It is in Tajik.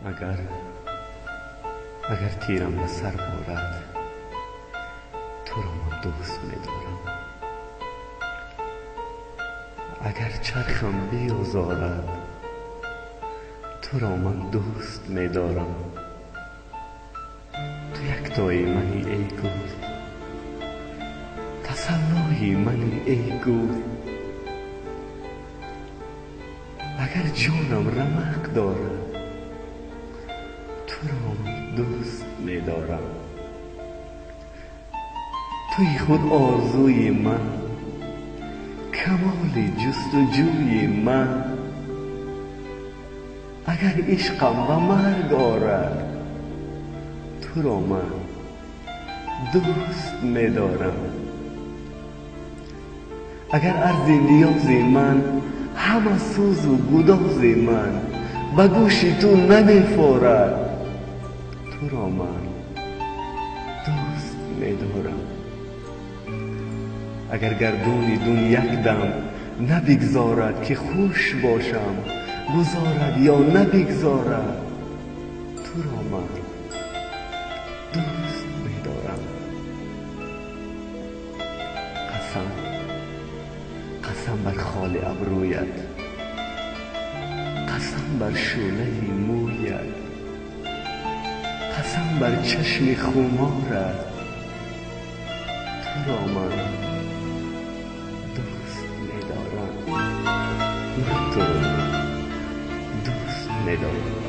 Агар тирам ба сар борад, туро ман дӯст медорам. Агар чархам биозорад, туро ман дӯст медорам. Ту яктои мани, эй гул, тасаллои мани, эй гул. Агар ҷонам рамақ дорад, туро дӯст медорам. Туи худ орзуи ман, камоли ҷустуҷӯи ман. Агар ишқам ба марг орад, туро ман дӯст медорам. Агар арзи ниёзи ман, ҳама сӯзу гудози ман ба гӯши ту намефорад, туро ман дӯст медорам. Агар гардуни дун якдам набигзорад, ки хуш бошам, гузорад ё набигзорад, туро ман дӯст медорам. Қасам, қасам бар холи абрӯят, қасам бар шӯълаи мӯят, қасам бар чашми хуморат, туро ман дӯст медорам. Ман туро дӯст медорам.